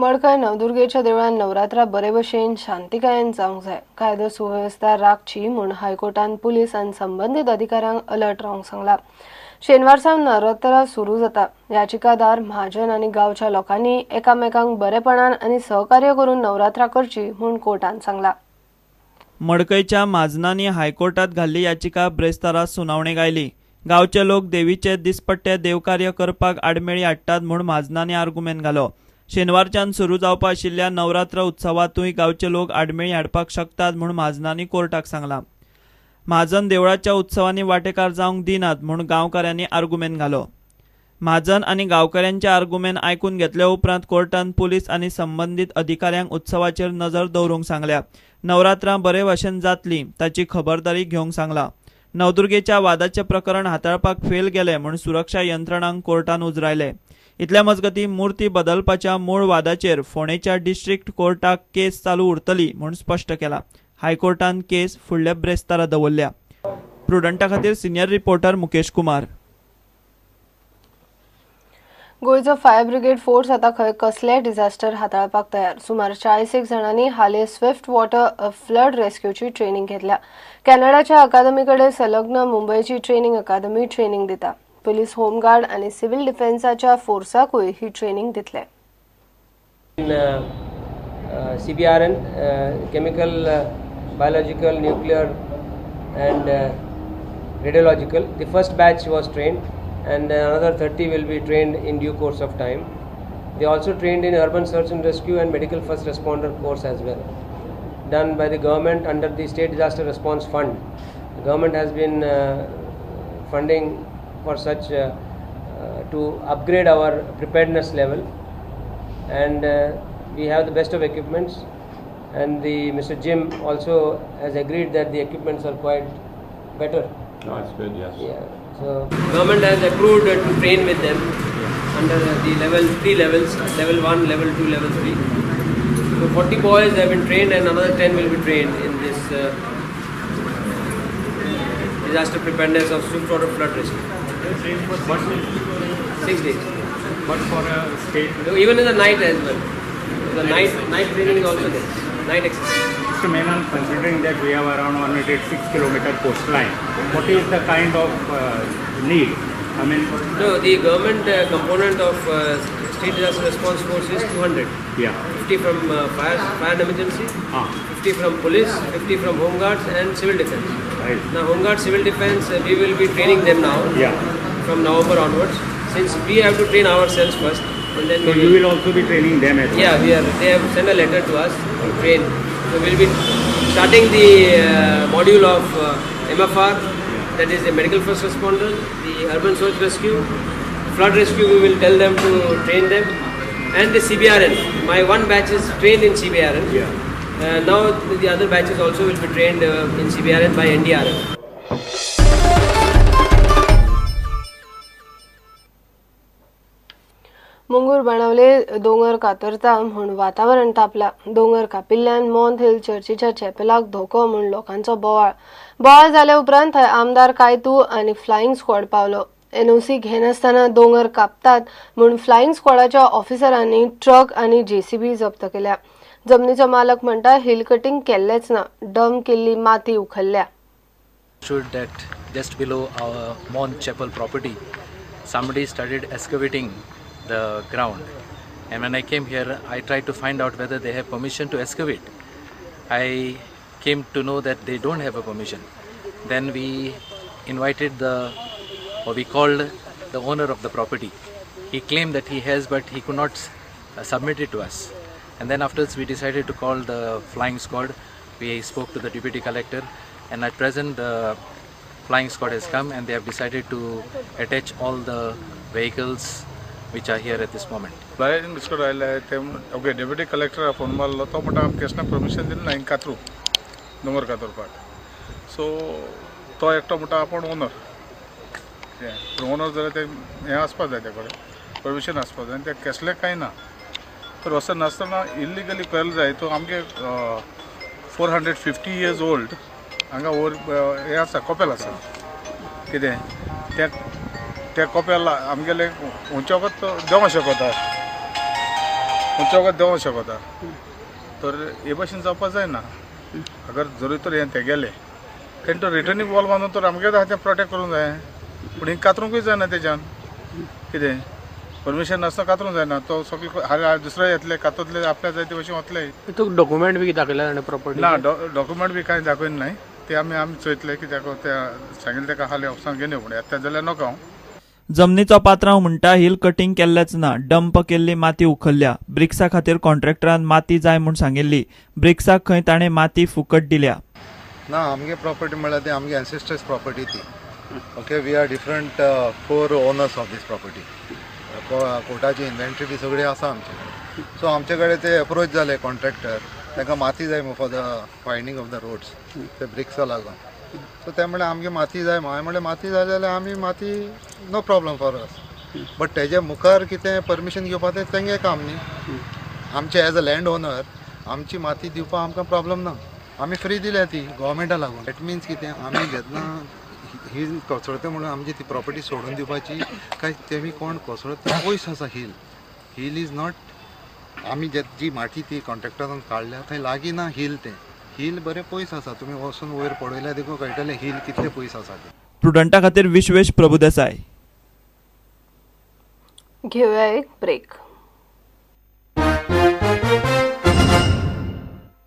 मडकय नवदुर्गेच्या देवळान नवरात्रा बरे भशेन शांतिकायेन जावंक जाय. कायदो सुवेवस्था राखची म्हूण हायकोर्टान पुलीस आनी संबंदीत अधिकाऱ्यांक अलर्ट रावंक सांगला. शेनवार सावन नवरात्रा सुरू जाता. याचिकादार महाजन आनी गांवच्या लोकांनी एकामेकांक बरेपणान आनी सहकार्य करून नवरात्रा करची म्हूण कोर्टान सांगला. मडकयच्या म्हाजनांनी हायकोर्टात घाल्ली याचिका ब्रेस्तारा सुनावणेक आयली. गांवचे लोक देवीचे दिसपट्टे देवकार्य करपाक आडमेळी हाडटात म्हूण म्हाजनांनी आर्गुमेंत घालो. शेनवारच्यान सुरू जावपा आशिल्ल्या नवरात्र उत्सवांतूय गांवचे लोक आडमेळी हाडपाक शकतात म्हूण म्हाजनांनी कोर्टाक सांगलां. म्हाजन देवळाच्या उत्सवांनी वांटेकार जावंक दिनात म्हूण गांवकाऱ्यांनी आर्गुमेंत घालो. म्हाजन आनी गांवकऱ्यांचे आर्गुमेंत आयकून घेतल्या उपरांत कोर्टान पुलीस आनी संबंदीत अधिकाऱ्यांक उत्सवाचेर नजर दवरूंक सांगल्या. नवरात्रां बरे भशेन जातली ताची खबरदारी घेवंक सांगला. नवदुर्गेच्या वादाचें प्रकरण हाताळपाक फेल गेले म्हूण सुरक्षा यंत्रणांक कोर्टान उजरायले. इतल्या मजगतीं मूर्ती बदलपाच्या मूळ वादाचेर फोंडेच्या डिस्ट्रिक्ट कोर्टाक केस चालू उरतली म्हूण स्पश्ट केला. हायकोर्टान केस फुडल्या ब्रेस्तारा दवरल्या. प्रुडंटा खातीर सिनियर रिपोर्टर मुकेश कुमार. गोंयचो फायर ब्रिगेड फोर्स आतां खंय कसलेय डिझास्टर हाताळपाक तयार. सुमार 40 जाणांनी हालीं स्विफ्ट वॉटर फ्लड रेस्क्यूची ट्रेनिंग घेतल्या. कॅनडाच्या अकादमी कडेन संलग्न मुंबयची ट्रेनिंग अकादमी ट्रेनिंग दिता. पुलीस, होमगार्ड आनी सिव्हिल डिफेन्साच्या फोर्साकूय ही ट्रेनिंग दितले. CBRN, chemical, biological, nuclear and radiological. The first batch was trained and another 30 will be trained in due course of time. They also trained in urban search and rescue and medical first responder course as well, done by the government under the State Disaster Response Fund. The government has been funding for such to upgrade our preparedness level, and we have the best of equipments, and the Mr. Jim also has agreed that the equipments are quite better. No, it's good, yes. Yeah. So government has approved to train with them under the level 3 levels, level 1, level 2, level 3. So 40 boys have been trained and another 10 will be trained in this disaster preparedness of swift water flood rescue. 6 days. But for a state? Even in the night as well. The night training is also there. Night exercise. Mr. Menon, considering that we have around 186 kilometer coastline, what is the kind of need? I mean, no, the government component of State Disaster Response Force is 200. Yeah. 50 from fire and emergency, 50 from police, 50 from home guards and civil defense. Right. Now, home guard, civil defense, we will be training them now. Yeah. From November onwards, since we have to train ourselves first. And then so you will also be training them as well? Yeah, we are. They have sent a letter to us to train. So we will be starting the module of MFR, that is the medical first responder, the urban search rescue, flood rescue. We will tell them to train them, and the CBRN. My one batch is trained in CBRN. Yeah. Now the other batches also will be trained in CBRN by NDRF. Mungur Benaulim दोंगर कातरता म्हूण वातावरण तापला. दोंगर कापिल्ल्यान मॉन्ट hill चर्चीच्या चॅपेलाक धोको म्हूण लोकांचो बोवाळ. बोवाळ जाल्या उपरांत थंय आमदार कायतू आनी फ्लायिंग स्क्वॉड पावलो. एनओसी घेनासतना दोंगर कापतात म्हूण फ्लायिंग स्क्वॉडाच्या ऑफिसरांनी ट्रक आनी जेसीबी जप्त केल्या. जमनीचो मालक म्हणटा हिल कटिंग केल्लेच ना, डंप केल्ली माती उखल्ल्या. That just below our Mont Chapel property, somebody started excavating the ground, and when I came here I tried to find out whether they have permission to excavate. I came to know that they don't have a permission. Then we invited we called the owner of the property. He claimed that he has, but he could not submit it to us. And then afterwards we decided to call the flying squad. We spoke to the deputy collector, and at present the flying squad has come and they have decided to attach all the vehicles which are here at this moment. Flying squad आयले ते okay deputy कलेक्टरा phone मारलो, तो म्हणटा आमकां केसना permission दिलें ना हिंगा कातरू दोंगर कातरपाक. सो तो एकटो म्हणटा आपूण ओनर, पूण ओनर जाल्यार तें हें आसपा जाय, ते कडेन परमिशन आसपा जाय आनी तें केसलें कांय ना. तर वचना नासतना इल्लिगली केलें जाय. तो आमगे 450 इयर्स ओल्ड हांगा वयर हें आसा, कोपेल आसा कितें तें त्या कोपेल आमगेले उंचे वखत देंवोंक शकता. खंयच्या वखत देंवोंक शकता. तर हे भाशेन जावपा जायना. अगर जरूय तर हें तेगेलें तेणें तो रिटर्निंग वॉल बांदून तर आमगेलें आहा तें प्रोटेक्ट करूंक जाय, पूण हिंगा कातरूंकूय जायना. तेज्यान कितें परमिशन नासतना कातरूंक जायना. तो सगळे हारे दुसरे येतले कातरतले, आपल्या जाय ते भशेन वतले. तुका डॉक्युमेंट बी दाखयला ताणें प्रॉपर्टी? ना, डॉक्युमेंट बी कांय दाखयना. न्हय, ते आमी आमी चोयतले कित्याक ते सांगिल्लें तेका हाली ऑफिसान घेवन यो म्हण, येता जाल्यार नाका हांव. जमनीचो पात्रांव म्हणटा हिल कटिंग केल्लेच ना, डंप केल्ली माती उखल्ल्या. ब्रिक्सा खातीर कॉन्ट्रॅक्टरान माती जाय म्हूण सांगिल्ली. ब्रिक्साक खंय ताणें माती फुकट दिल्या. ना, आमगे प्रॉपर्टी म्हळ्यार ती आमगे एन्सेस्टर्स प्रॉपर्टी ती. Okay, we are different four owners of this property. कोर्टाची इन्व्हेंटरी बी सगळी आसा आमचे कडेन. सो आमचे कडेन ते एप्रोच जाले कॉन्ट्रॅक्टर, तांकां माती जाय for the finding of the roads, ते ब्रिक्सा लागून. सो ते म्हणलें आमगे माती जाय. हांवें म्हणलें माती जाय जाल्यार आमी माती, no problem for us, but तेजे मुखार कितें परमिशन घेवपा तें तेंगे काम न्ही. आमचे एज अ लँड ओनर आमची माती दिवपाक आमकां प्रॉब्लम ना. आमी फ्री दिल्या ती गोवोरमेंटा लागून. That means कितें, आमी जेन्ना ही कोसळता म्हणून आमची ती प्रॉपर्टी सोडून दिवपाची काय तेमी कोण कोसळता ते पयस आसा. हिल हिल is not, आमी जे जी माती ती कॉन्ट्रॅक्टरान काडल्या थंय लागीं ना हिल. तें हिल बरें पयस आसा. तुमी वचून वयर पळयल्यार देखून कळटलें हिल कितलें पयस आसा तें. प्रुडंटा खातीर विश्वेश प्रभुदेसाय. घेऊया एक ब्रेक.